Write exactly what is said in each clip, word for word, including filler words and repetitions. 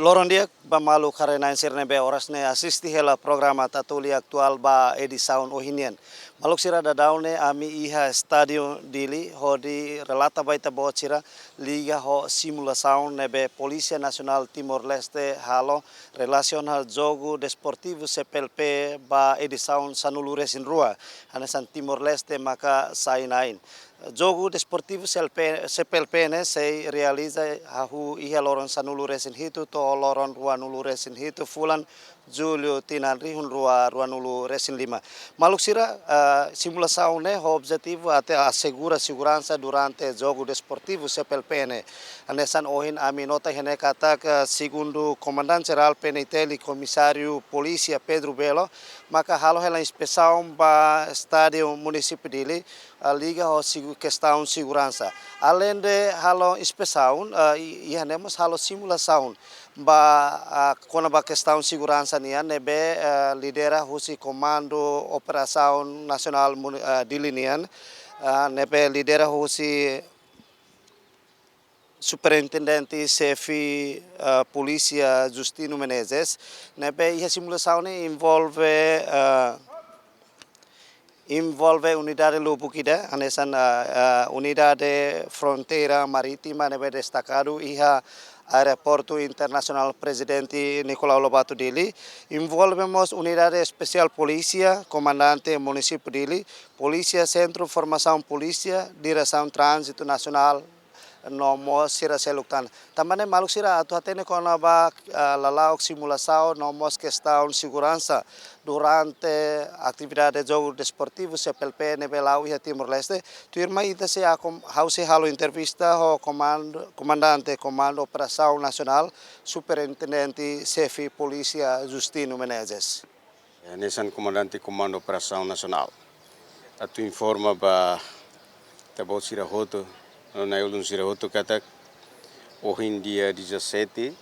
Loron di'ak ba maluk haree-na'in sira ne'ebé oras ne'e asiste hela programa Tatoli Atuál ba edisaun ohin nian. Maluk sira, daudaun ne'e ami iha Estádiu Dili hodi relata ba ita-boot sira liga ho simulasaun ne'ebé Polísia Nasionál Timor-Leste halo relasiona jogu desportivu C P L P ba edisaun sanulu-resin-rua, hanesan Timor-Leste maka sai na'in. Jogu desportivu C L P, C P L P ne'e sei realiza hahú iha loron sanulu-resin-hitu to'o loron ruanulu-resin-hitu fulan Jullu tinan rihun rua ruanulu-resin-lima. Maluk sira, eh, simulasaun ne'e ho objetivu atu asegura seguransa durante jogu desportivu C P L P ne'e. Hanesan ohin ami nota iha ne'e katak, eh, segundu Komandante Jerál P N I T L, Komisáriu Polísia Pedro Belo, maka halo hela inspesaun ba Estádiu Munisípiu Dili, eh, liga ho segu-, kestaun seguransa. Aleinde halo inspesaun, eh, i-, iha ne'e mós halo simulasaun ba, ah, kona-ba kestaun seguransa nian ne'ebé, eh, lidera husi Komandu Operasaun Nasionál Muni-, eh, Dili nian, eh, ne'ebé lidera husi Superintendente Xefe, eh, Polísia Justino Menezes, ne'ebé iha simulasaun ne'e envolve, eh, envolve unidade lubuk ida, hanesan, ah, ah, Unidade Fronteira Marítima ne'ebé destakadu iha Aeroportu Internasionál Prezidente Nicolau Lobato Dili, envolve mós Unidade Espesiál Polísia, Komandante Munisípiu Dili, Polísia Sentru Formasaun Polísia, Diresaun Tránzitu Nasionál, no mós sira seluk tan. Tanba ne'e maluk sira atu hatene kona-ba, ah, lala'ok simulasaun no mós kestaun seguransa durante atividade jogu desportivu C P L P ne'ebé la'o iha Timor-Leste, tuirmai ita sei akom-, ha'u sei halo entrevista ho komand-, Komandante Komandu Operasaun Nasionál, Superintendente Xefe Polísia Justino Menezes. Eh, hanesan Komandante Komandu Operasaun Nasionál, atu informa ba ita-boot sira hotu, no na'i-ulun sira hotu katak, ohin dia dezassete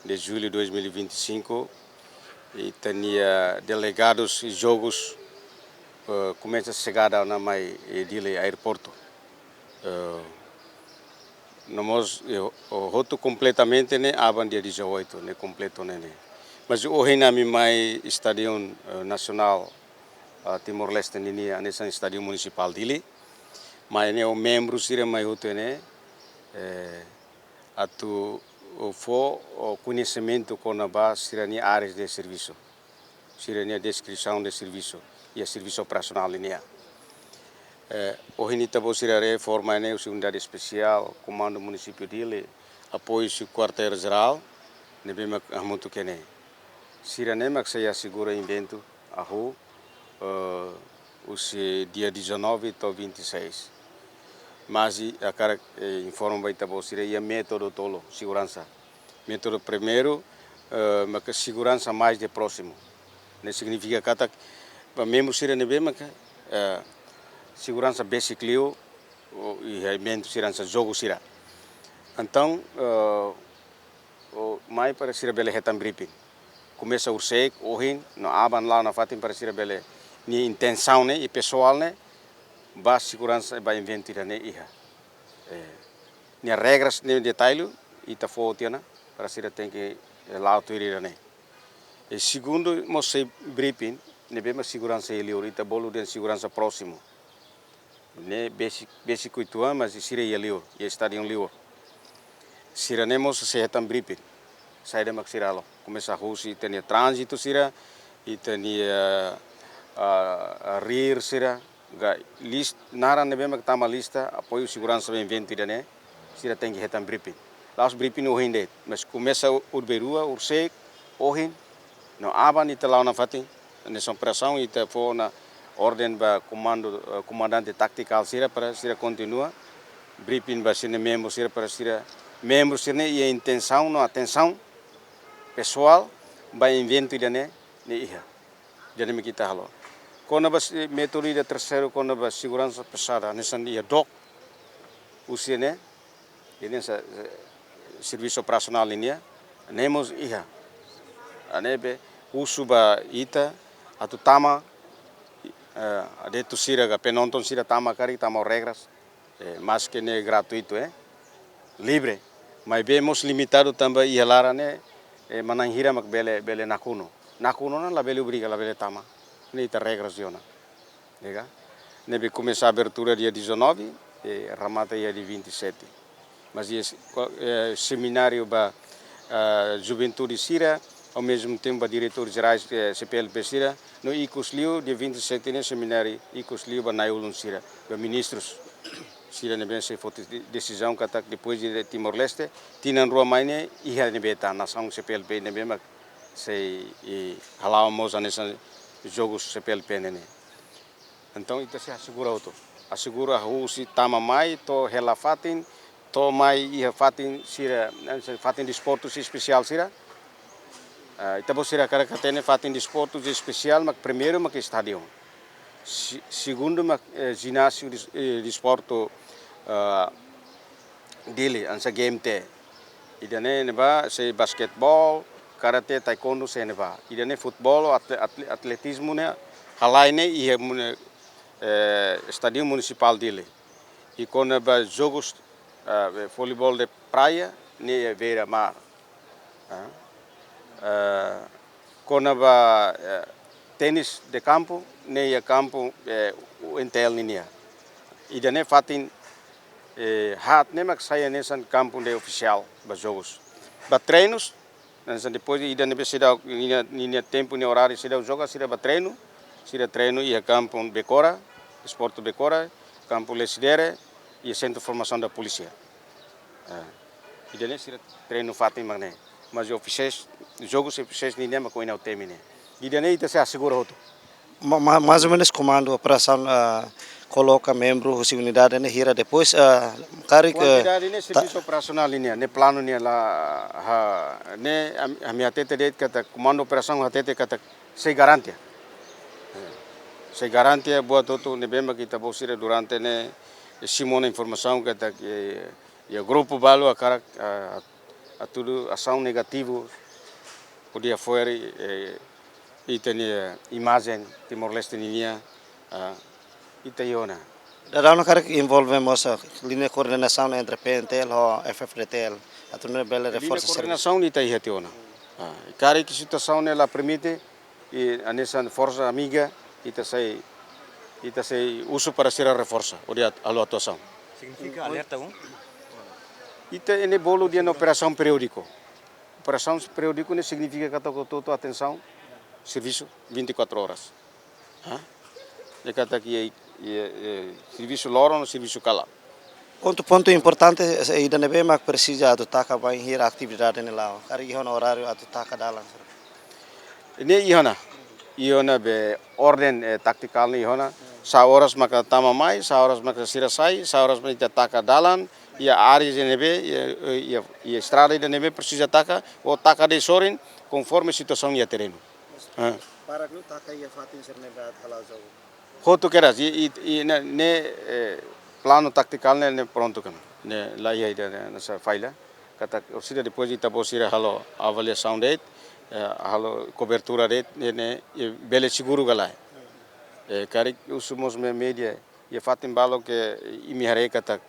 de julho de dois mil e vinte e cinco, ita-nia delegadus jogus, eh, komesa xegada ona mai, eh, Dili aeroportu. Eh, no mós, eh, ho-, hotu kompletamente ne'e aban dia dezoito, ne'e kompletu ne'e, ne'e. Mas ohin ami mai Estádiu, eh, Nasionál, ah, Timor-Leste nian, hanesan Estádiu Munisipál Dili. Mai ne'e ho membru sira mai hotu ne'e, eh, atu fó, o, koñesimentu kona-ba sira-nia áreas de servisu, sira-nia deskrisaun de servisu, iha servisu operasionál nian. Eh, ohin ita-boot sira haree forma ne'e husi Unidade Espesiál, Komandu Munisípiu Dili, apoiu husi Kuartél Jerál, ne'ebé mak hamutuk iha ne'e. Sira-ne'e mak sei asegura eventu hahú, eh, husi dia dezanove to'o vinte e seis. Mas i-, hakarak, eh, informa ba ita-boot sira iha métodu tolu seguransa. Métodu primeiru, eh, maka seguransa mais de próximo. Ne'e signifika katak ba membru sira ne'ebé maka, eh, seguransa besik liu, o, iha eventu seguransa jogu sira. Entaun, eh, o, mai para sira bele hetan briefing. Komesa horiseik, ohin, no aban la'o nafatin para sira bele, nia intensaun ne'e, i pesoál ne'e, ba seguransa, ba eventu ida-ne'e iha. Eh, nia regras ne'e detalle, ita fó tiha ona, para sira tenke, eh, la'o tuir ida-ne'e. I segundu, mós sei briefing, ne'ebé mak seguransa iha liur, ita bolu dehan seguransa próximu. Ne'e besik, besik uitoan, mas sira iha liur, iha estádiu liur. Sira-ne'e mós sei hetan briefing. Saida mak sira halo. Komesa husi ita-nia tránzitu sira, ita-nia, ah, ah, rir sira, ga list-, naran ne'ebé mak tama lista, apoiu seguransa ba eventu ida-ne'e, sira tenke hetan briefing. La'ós briefing ohin de'it, mas komesa u-, urbainrua, horiseik, ohin, no aban ita la'o nafatin, nessa operasaun ita fó ona orden ba komandu, eh, komandante tátikál sira para sira kontinua briefing ba sira-nia membru sira para sira, membru sira-ne'e iha intensaun no atensaun pesoál ba eventu ida-ne'e, ne'e iha. Jadi mak ita halo. Kona-ba si-, métodu ida terseiru kona-ba seguransa pesada, hanesan iha dook, husi ne'e, ini sa-, sa-, servisu operasionál nian, ne'e mós iha. Ne'ebé husu ba ita, atu tama, eh, de'it sira ka penonton sira tama karik, tama ho regras, eh, maske ne'e gratuitu, eh, livre. Maibé mós limitadu tanba iha laran ne'e, eh, manán hira mak bele, bele nakonu. Nakonu ona labele obriga, labele tama. Ne'e ita regra sira ona. Lega? Ne'ebé komesa abertura dia dezanove, eh, remata iha dia vinte e sete. Mas iha, eh, semináriu ba, ah, juventude sira, ao mesmo tempo ba diretores gerais, eh, C P L P sira, no ikus liu, dia vinte e sete ne'e semináriu ikus liu ba na'i-ulun sira, ba ministrus sira ne'ebé sei foti de-, desizaun katak depois de Timor-Leste, tinan rua mai ne'e, iha ne'ebé tan nasaun C P L P ne'ebé mak sei, eh, hala'o mós hanesan jogus C P L P ne'e. Entaun, ita sei asegura hotu. Asegura husi tama mai, to'o hela fatin, to'o mai iha fatin sira, eh, fatin desportu sira espesiál sira. Ah, ita-boot sira hakarak hatene fatin desportu sira espesiál, mak primeiru mak estádiu. Se-, segundu mak, eh, jináziu des-, eh, desportu, ah, Dili, hanesan G M T. Ida-ne'e ne'ebá sei basquetebol, karate, taekwondo sei ne'ebá. Ida-ne'e futeból, atle-, atle-, atletizmu ne'e, halai ne'e iha mune-, eh, Estádiu Munisipál Dili. I kona-ba jogus, eh, voleibol de praia, ne'e iha beira-mar. Ah. Eh, kona-ba, eh, ténis de kampu, ne'e iha kampu, eh, U N T L ninia. Ida-ne'e fatin, eh, haat ne'e mak sai hanesan kampu ne'e ofisiál ba jogus. Ba treinus, hanesan depois ida ne'ebé seidauk, ninia, ninia tempu, ninia oráriu seidauk joga, sira ba treinu, sira treinu iha kampu Bekora, Esporte Bekora, kampu Lecidere, iha Sentru Formasaun da Polísia. Ah, ida-ne'e sira treinu fatin mak ne'e. Mas ofisiais, jogus ofisiais ninia mak ohin ha'u temi ne'e. Ida-ne'e ita sei asegura hotu. Ma-, ma-, mais ou menos komandu operasaun, ah, koloka membru husi unidade ne'e hira depois, ah, karik, eh, kuantidade ne'e ta- servisu operasionál ninia, ne'e planu ninia la, ha, ne'e am-, ami hatete de'it katak komandu operasaun hatete katak sei garantia. Sei garantia buat hotu ne'ebé mak ita-boot sira durante ne'e simu ona informasaun katak, eh, iha grupu balu hakarak, ah, hatudu asaun negativu, hodi hafo'er, eh, ita-nia imajen Timor-Leste ninia, ah, ita iha ona. Daudaun hakarak envolve mós, ah, liña koordenasaun entre P N T L ho F F D T L, atu nune'e bele reforsa servisu. Liña koordenasaun ita iha tiha ona. Ah, karik situasaun ne'e la permite, i hanesan forsa amiga, ita sei, ita sei husu para sira reforsa, hodi at-, halo atuasaun. Signifika alerta um? Ita ne'e bolu dehan operasaun periódiku. Operasaun periódiku ne'e signifika katak hotu-hotu atensaun, servisu vinte e quatro horas. Hã? Ne'e katak iha, iha, iha servisu loron, servisu kalan. Pontu, pontu importante, eh, ida ne'ebé mak presiza atu taka bainhira atividade ne'e la'o. Karik iha ona oráriu atu taka dalan. Ne'e iha ona. Iha ona be orden, eh, taktikál ne'e iha ona. Sá oras maka tama mai, sá oras maka sira sai, sá oras maka ita taka dalan, iha área ida ne'ebé, iha, iha, iha estrada ida ne'ebé presiza taka, ou taka de'it sorin, konforme situasaun iha terrenu. Ah. Para klu taka iha fatin sira ne'ebé atu hala'o jogu. Hotu kedas, i, i, i ne'e, ne'e, eh, planu taktikál ne'e, ne'e prontu kan. Ne'e la iha ida ne'e, hanesan falla. Katak orsida depois ita-boot sira halo avaliasaun de'it, eh, halo kobertura de'it, ne'e, ne'e, eh, bele seguru ka lae. Eh, karik husu mós me-, média, iha fatin balu ke imi haree katak,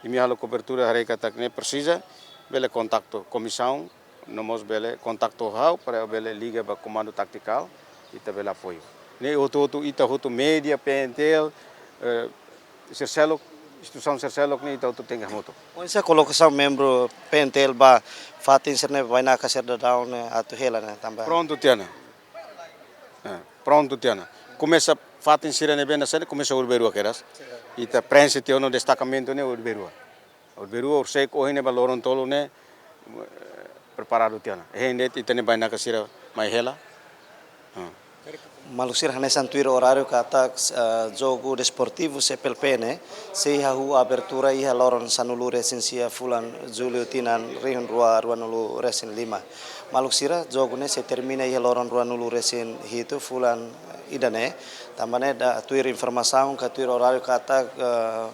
imi halo kobertura haree katak ne'e presiza, bele kontaktu komisaun, no mós bele kontaktu ha'u para bele liga ba komandu taktikál, ita bele apoiu. Ne'e hotu-hotu, ita hotu média, P N T L, eh, sira seluk, instituisaun sira seluk ne'e ita hotu tenke hamutuk. Oinsá kolokasaun membru P N T L ba fatin sira ne'e bainaka sira daudaun ne'e atu hela ne'e tanba? Prontu tiha ona. Eh, prontu tiha ona. Komesa fatin sira ne'ebé hanesan ne'e komesa urberua kedas. Ita prenxe tiha ona destakamentu ne'e urberua. Urberua, horiseik, ohin ne'ebá loron tolu ne'e, eh, preparadu tiha ona. Hein de'it ita-nia bainaka sira mai hela. Hmm. Maluk sira, hanesan tuir oráriu katak, eh, jogu desportivu C P L P ne'e sei hahú abertura iha loron sanulu-resin-sia fulan Jullu tinan rihun rua ruanulu-resin-lima. Maluk sira, jogu ne'e sei termina iha loron ruanulu-resin-hitu fulan ida-ne'e. Tanba ne'e da-, tuir informasaun ka tuir oráriu katak, eh,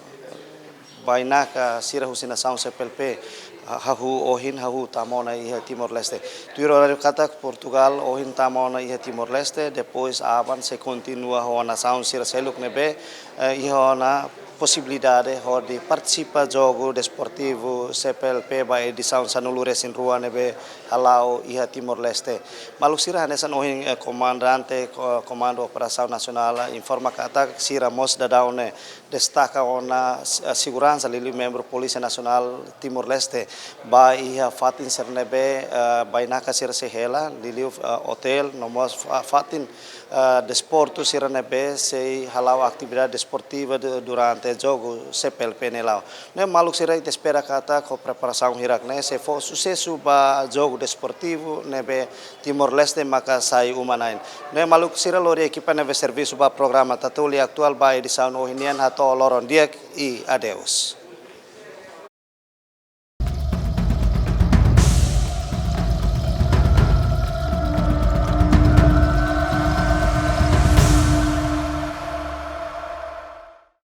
bainaka sira husi nasaun C P L P ha-, hahú ohin, hahú tama ona iha Timor-Leste. Tuir oráriu katak Portugal ohin tama ona iha Timor-Leste, depois aban sei kontinua ho nasaun sira seluk ne'ebé, eh, iha ona posibilidade hodi partisipa jogu desportivu C P L P ba edisaun sanulu resin rua ne'ebé hala'o iha Timor-Leste. Maluk sira, hanesan ohin, eh, komandante, ko-, Komandu Operasaun Nasionál informa katak sira mós daudaun ne'e destaka ona, eh, seguransa liuliu membru Polísia Nasionál Timor-Leste ba iha fatin sira ne'ebé, eh, bainaka sira sei hela, liuliu, eh, otél, no mós fa-, fatin, eh, desportu sira ne'ebé sei hala'o atividade desportiva du-, durante jogu C P L P ne'e la'o. Ne'e maluk sira, ita espera katak ho preparasaun hirak ne'e sei fó susesu ba jogu desportivu ne'ebé Timor-Leste maka sai uma na'in. Ne'e maluk sira, lori ekipa ne'ebé servisu ba programa Tatoli Atuál ba edisaun ohin nian hato'o loron di'ak i adeus.